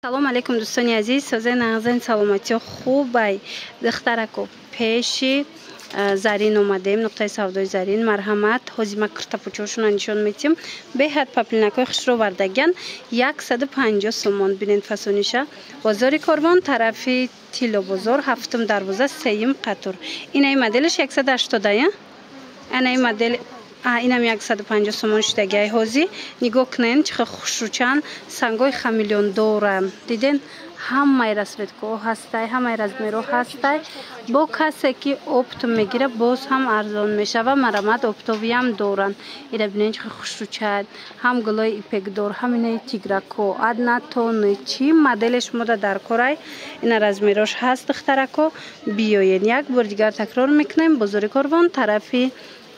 Салом алейкум, дӯстони азиз, созен, нағзен, саломатиё, хубай? Духтарако, пеши Зарин омадем, нуқтаи савдои Зарин. Марҳамат, ҳозир ма киртапучошона нишон метиҳам. Беҳад паплинакҳои хушро вардагиян, 150 сомон. Бинен фасониша. Бозори Корвон, тарафи Тиллобозор, ҳафтум дарвоза, сеюм қатор. Инаи моделаш 180-я, анаи модел инам 150 сомон шудагиай. Ҳозир нигоҳ кунен, чӣ хел хушрӯчан, сангои хамелеон-дора. Диден, ҳамаи расцветкаҳо ҳастай, ҳамаи размерҳо ҳастай. Бо касе ки оптом мегира, боз ҳам арзон мешава. Марамат, оптовыйам доранд. Ира бинен, чӣ хел хушрӯча, ҳам гулои ипекдор, ҳам инаи тиграко, однотонный. Чӣ моделе шумода дар корай, ина размерош ҳаст. Духтарако, биёен. Як бори дигар такрор мекунем: бозори Корвон, тарафи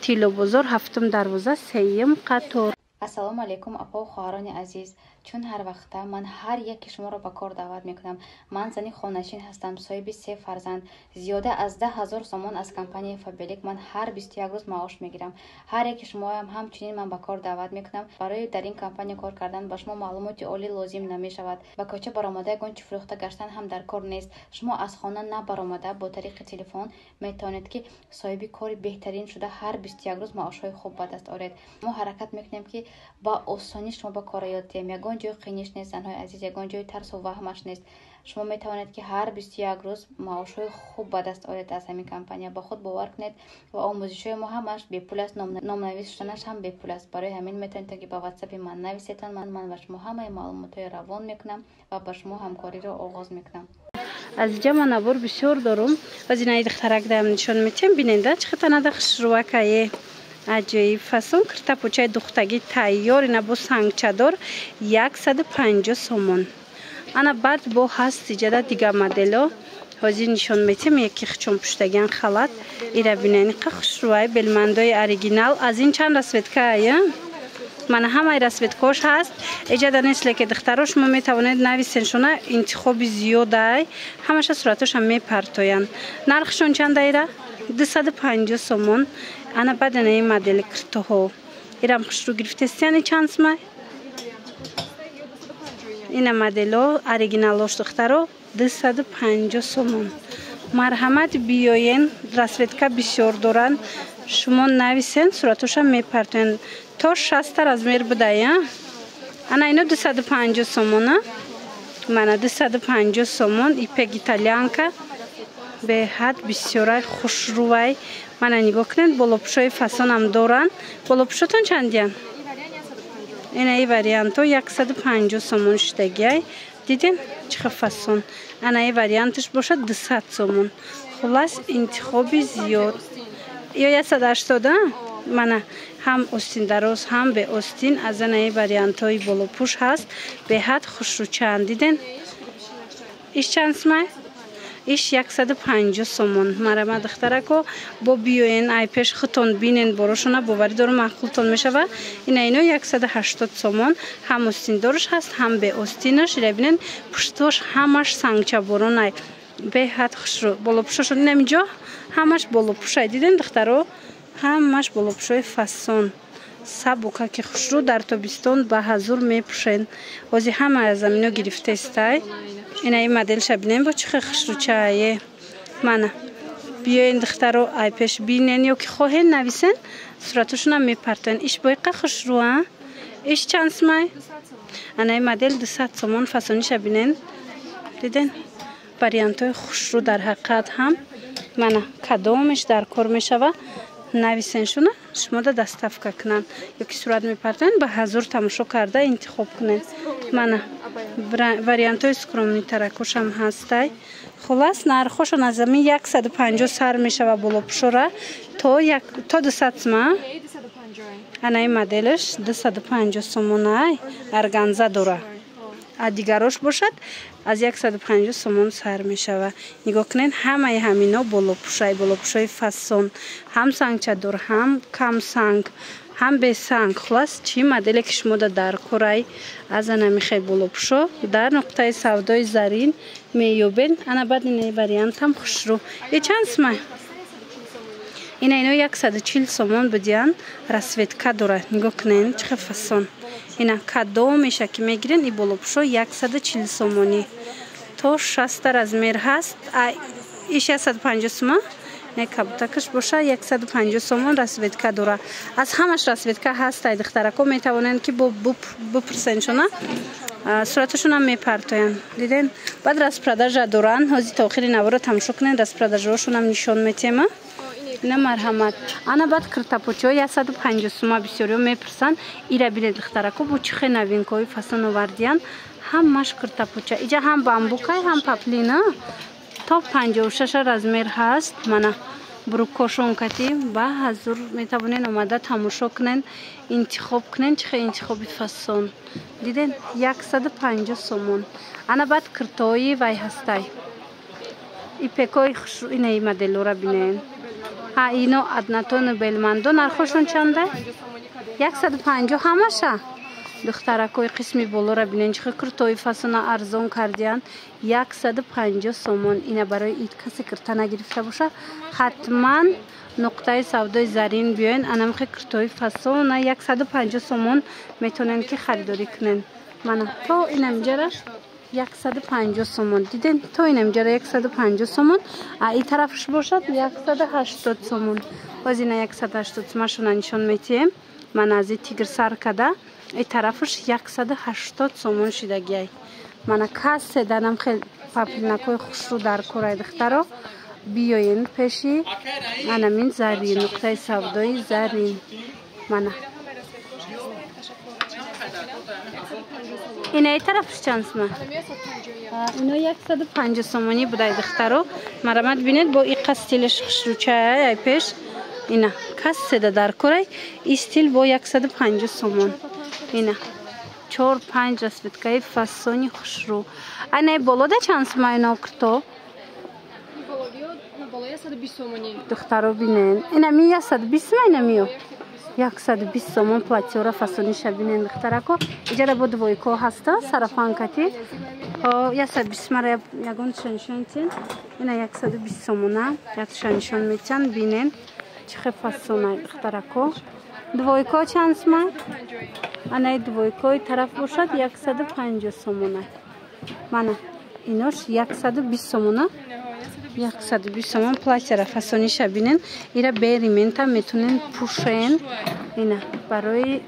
Тиллобозор, ҳафтум дарвоза, сеюм қатор. Ассалому алайкум, апо, хоҳарони азиз! Чун ҳар вақта ман ҳар яке шуморо ба кор даъват мекунам. Ман зани хонашин ҳастам, соҳиби се фарзанд. Зиёда аз 10 000 сомон аз компанияи Фаберлик ман ҳар 21 рӯз маош мегирам. Ҳар яке шумоам ҳамчунин ман ба кор даъват мекунам. Барои дар ин компания кор кардан ба шумо маълумоти олӣ лозим намешавад, ба кӯча баромада ягон чӣ фурӯхта гаштан ҳам дар кор нест. Шумо аз хона набаромада, бо тариқи телефон метавонед, ки соҳиби кори беҳтарин шуда, ҳар 21 рӯз маошҳои хуб ба даст оред. Мо ҳаракат мекунем, ки ба осонӣ шумо ба кора ёд диҳем. Ягон ҷои қиниш нест, занҳои азиз, ягон ҷои тарсу ваҳмаш нест. Шумо метавонед, ки ҳар 21 рӯз маошҳои хуб ба даст оред аз ҳамин компания. Ба худ бовар кунед ва омӯзишҳои мо ҳамаш бепул аст, номнавис шуданаш ҳам бепул аст. Барои ҳамин метавонед, ки ба ватсапи ман нависетон. Ман ба шумо ҳамаи маълумотҳои равон мекунам ва ба шумо ҳамкориро оғоз мекунам. Аз иҷа ман набор бисёр дорум. Вазинаи духтарак даам нишон метиҳам. Биненда, чӣ хел хушрӯвакае, аҷоиб фасон, киртапучаи духтагӣ тайёр, ина бо сангчадор, 150 сомон. Ана баъд бо ҳаст иҷада дига модело, ҳозир нишон метиҳам. Яки хичон пуштагиан халат, ира бинен, қа хушрӯвай, белмандои оригинал. Аз ин чанд расцветкая? Мана, ҳамаи расцветкош ҳаст. Иҷада нест, леки духтаро, шумо метавонед нависен шуна, интихоби зиёдай, ҳамаша суратошам мепартоянд. Нархшон чанда ира? 250 сомон. Ана баъд ана ин модели киртоҳо, ирам хушрӯ гирифтест. Яъне чанд сумай ина модело, оригиналош, духтаро, 250 сомон. Марҳамат, биёен, расцветка бисёр доранд. Шумо нависен, суратоша мепартоянд. То 60-та размер будая. Ана ино 250 сомона. Мана, 250 сомон, ипек, итальянка, беҳад бисёрай, хушрӯвай. Мана, нигоҳ кунед, болопӯшои фасонам доранд. Болопӯшотон чандиян? Ина и варианто 150 сомон шудагиай. Диден, чӣ хел фасон? Ана и варианташ бошад 200 сомон. Хуллас, интихоби зиёд. Ё 180. Мана, ҳам остиндароз, ҳам беостин. Аз анаи вариантҳои болопӯш ҳаст, беҳад хушрӯчаанд. Диден, иш чанд сумай? Иш 150 сомон. Марама, духтарако, бо биёен, ай пеш худтон бинен борошона, боварӣ дорум, маъқултон мешава. Ина ино 180 сомон, ҳам остиндорш ҳаст, ҳам беостинаш. Ира бинен, пуштош ҳамаш сангчаборонай, беҳад хушрӯ болопӯшошон. Инам инҷо ҳамаш болопӯшай. Диден, духтаро, ҳамаш болопӯшои фасон, сабука, ки хушрӯ дар тобистон ба ҳазур мепӯшен. Ҳозир ҳама аз амино гирифтестай. Ина ин моделша бинем, бо чӣ хел хушрӯчае. Мана, биёен, духтаро, ай пеш бинен ё ки хоҳен, нависен, суратошонам мепартоен. Иш боиқа хушрӯ, а иш чанд сумай? Ана ин модел 200 сомон. Фасониша бинен. Диден, вариантҳои хушрӯ дар ҳақиқат ҳам. Мана, кадомеш дар кор мешава, нависен шуна, шумода доставка кунанд ё ки сурат мепартоянд, ба ҳазур тамошо карда интихоб кунед. Мана, вариантҳои скромный таракошам ҳастай. Хуллас, нархошон аз ами 150 сар мешава болопӯшора то 200 сума. Ана ин моделаш 250 сомонай, органза дора. А дигарош бошад, аз 150 сомон сар мешава. Нигоҳ кунед, ҳамаи ҳамино болопӯшай, болопӯшои фасон, ҳам сангчадор, ҳам камсанг, ҳам бесанг. Хуллас, чӣ моделе ки шумода дар корай, аз ана михел болопӯшо дар нуқтаи савдои Зарин меёбед. Ана баъд инаи вариантам хушрӯ е чанд сумай? Ина ино 140 сомон будиян, расцветка дорад. Нигоҳ кунед, чӣ хел фасон. Ина кадомеша ки мегирен и болопӯшо 140 сомонӣ. То 60 размер ҳаст. Иш 150 сума. Не кабутакаш боша 150 сомон расцветка дора. Аз ҳамаш расцветка ҳаст. Ай духтарако метавонанд ки бо бупурсеншона. Сураташонам мепартоянд. Диден? Баъд распродажа доранд. Ҳозир то охири наворо тамошо кунед, распродажаҳошонам нишон метема. Ина марҳамат. Ана баъд киртапочаҳо 150 сума бисёриҳо мепурсанд. Ира бинед духтарако бо чӣ хел новинкаҳои фасон овардиянд. Ҳамаш киртапоча. Иҷа ҳам бамбукай, ҳам паплина. То 56 размер ҳаст. Мана бруккошон кати ба ҳазур метавонед омада тамошо кунед, интихоб кунед чӣ хел интихоби фасон. Диден 150 сомон. Ана баъд киртои вай ҳастай. Ипекои хушрӯ инаи моделора бинед. Ҳа ино однотону белмандо нархошон чанда? 150 ҳамаша. Духтаракои қисми болора бинен чӣ хел киртои фасона арзон кардиянд. 150 сомон. Ина барои ид касе кирта нагирифта боша, ҳатман нуқтаи савдои Зарин биёен. Анамхе киртои фасона 150 сомон метавонен ки харидорӣ кунен. Мана то инамҷара 150 сомон. Диден то инамҷара 150 сомон. А и тарафш бошад 180 сомон. Боз ина 180 сомашона нишон метиҳем. Мана аз и тигр сар када и тарафш 180 сомон шидагиай. Мана касе данам хел паплинакҳои хушрӯ дар корай духтаро биёен пеши анамин Зарин, нуқтаи савдои Зарин. Мана инаи тарафш чанд сума? Ино 150 сомонӣ будай духтаро. Марамат бинед бо иқа стилиш хушрӯчай ай пеш. Ина касседа дар корай и стил бо 150 сомон. Ина 4-5 расцветкаи фасони хушрӯ. Айнаи болода чанд сума ино кирто? Духтаро бинен. Ина ми 120 сума ина миё. 120 сомон платьёра фасониша бинен духтарако. Иҷара бо двойко ҳаста сарафанкати. 120 сумара ягон нишон метиҳен. Ина 120 сомона якша нишон метиҳан бинен. Чӣ хел фасона духтарако. Двойко чанд сума? Анаи двойкои тараф бошад 150 сомона. Мана инош 120 сомона. 120 сомон платьяра фасониша бинен. Ира беримента метонен пӯшен. Ина барои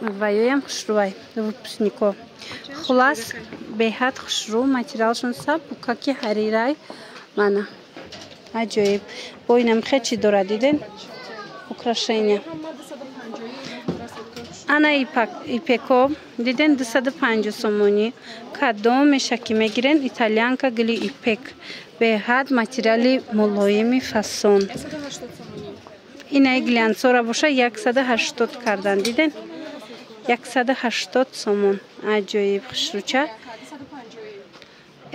ваёям хушрӯай выпускнико. Хулас беҳад хушрӯ, материалшон сабукаки ҳарирай. Мана аҷоиб. Бо инам хел чӣ дорад диден? Украшения. Ана ипеко диден 250 сомонӣ. Кадомеша ки мегирен итальянка гили ипек. Беҳад материали мулоими фасон. Инаи глянцора боша 180 кардан диден? 180 сомон. Аҷоиб хушрӯча.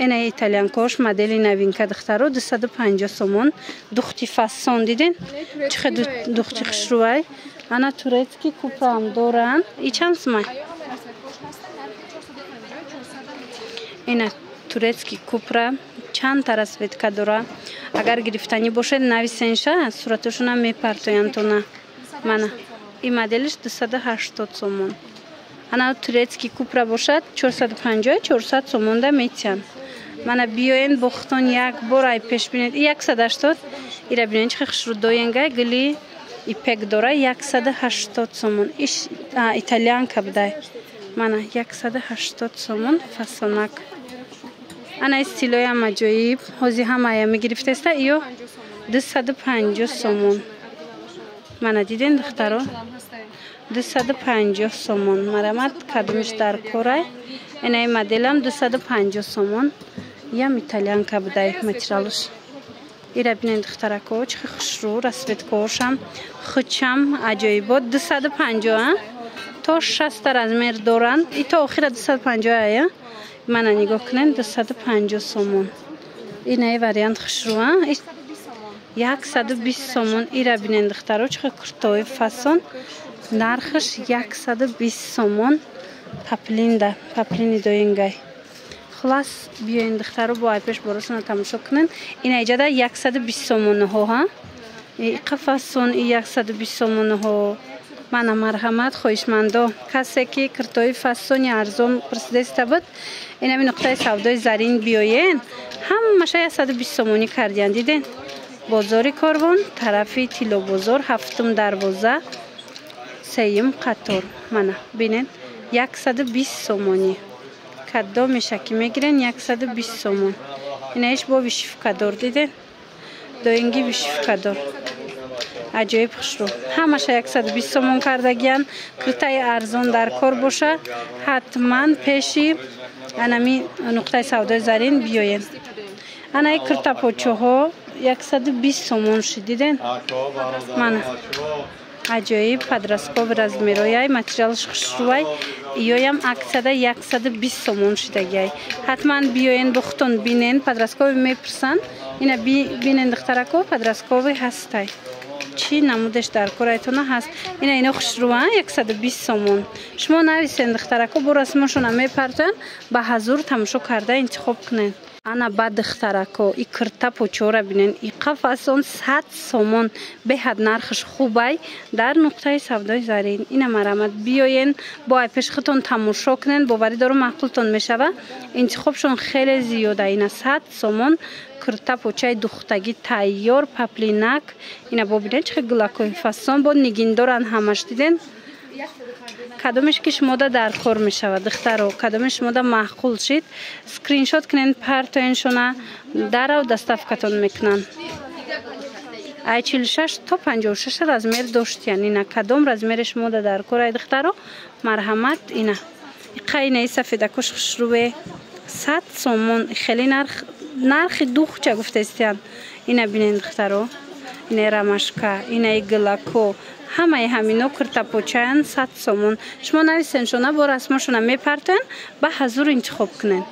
Инаи итальянкош модели новинка духтаро 250 сомон. Духти фасон диден? Чӣ хел духти хушрӯай. Ана турецкий купраам доранд. И чанд сума? Ина турецкий купра чанд та расцветка дора. Агар гирифтанӣ бошед нависенша, сураташонам мепартоянд тона. Мана и моделиш 280 сомон. Ана турецкий купра бошад 450 400 сомонда метиҳанд. Мана биёен бохтон як бор ай пеш бинед. И 180 ира бинед чӣ хел хушрӯ доенгай гили ипек дора 180 сомон. Иш итальянка будай. Мана 180 сомон фасонак. Ана стилоям аҷоиб. Ҳозир ҳамая мегирифтеста иё 250 сомон. Мана диден духтаро? 250 сомон. Марамат кадомиш дар корай. Инаи моделам 250 сомон. Ям итальянка будай материалш. Ира бинен духтарако чӣ хел хушрӯ расцветкаҳошам хучам аҷоибот 250 то 60 размер доранд. И то охира 250 ая. Мана нигоҳ кунед 250 сомон. Инаи вариант хушрӯ 120 сомон. Ира бинен духтаро чӣ хел куртои фасон. Нархаш 120 сомон. Паплинда, паплини доингай. Хулас биёен духтаро бо айпеш боросона тамошо кунен. Ина иҷада 120 сомонаҳо ҳа. Иқа фасон и 120 сомонаҳо. Мана марҳамат, хоҳишмандо, касе ки киртои фасони арзон пурсидаиста буд, инами нуқтаи савдои Зарин биёен, ҳамаша 120 сомонӣ кардиян. Диден, бозори Корвон, тарафи Тиллобозор, ҳафтум дарвоза, сеюм қатор. Мана бинен, 120 сомонӣ. Кадомеша ки мегирен, 120 сомон. Инаиш бо вышивкадор, диден, доинги вышивкадор, аҷоиб хушрӯ. Ҳамаша 120 сомон кардагиян. Киртаи арзон дар кор боша, ҳатман пеши анами нуқтаи савдои Зарин биёен. Анаи киртапочаҳо 120 сомон шуд, диден. Мана аҷоиб подростковый размерояй, материалаш хушрӯвай. Иёям аксияда 120 сомон шудагиай. Ҳатман биёен, бухтон бинен. Подростковый мепурсанд, ина бинен, духтарако, подростковый ҳастай. Чӣ намудеш дар корайтона ҳаст. Ина ино хушрӯван, 120 сомон. Шумо нависен, духтарако, бо расмошона мепартоян, ба ҳазур тамошо карда интихоб кунен. Ана ба духтарако, и кирта почора бинен, и қафасон 100 сомон, беҳад нархш хубай дар нуқтаи савдои Зарин. Ина марҳамат, биёен, бо ай пеши худтон тамошо кунен, боварӣ дорум, маъқултон мешава. Интихобшон хеле зиёда. Ина 100 сомон кирта почаи духтагӣ тайёр, поплинак. Ина бо бинен, чӣ хел гулакои фасон, бо нигиндоран ҳамаш, диден. Кадомеш ки шумода дар кор мешавад, духтаро, кадомеш шумода маъқул шид, скриншот кунен, партоеншона, дарав доставкатон мекунанд. Ай 46 то 56 размер доштиян. Ина кадом размери шумода дар кор ай, духтаро, марҳамат. Ина қайнаи сафедакош хушрӯе, 100 сомон. Хеле нарх, нархи духча гуфтаистиян. Ина бинен, духтаро, инаи ромашка, инаи гулако, ҳамаи ҳамино куртапочаян, 100 сомон. Шумо нависен шона, бо расмошона мепартоян, ба ҳазур интихоб кунен.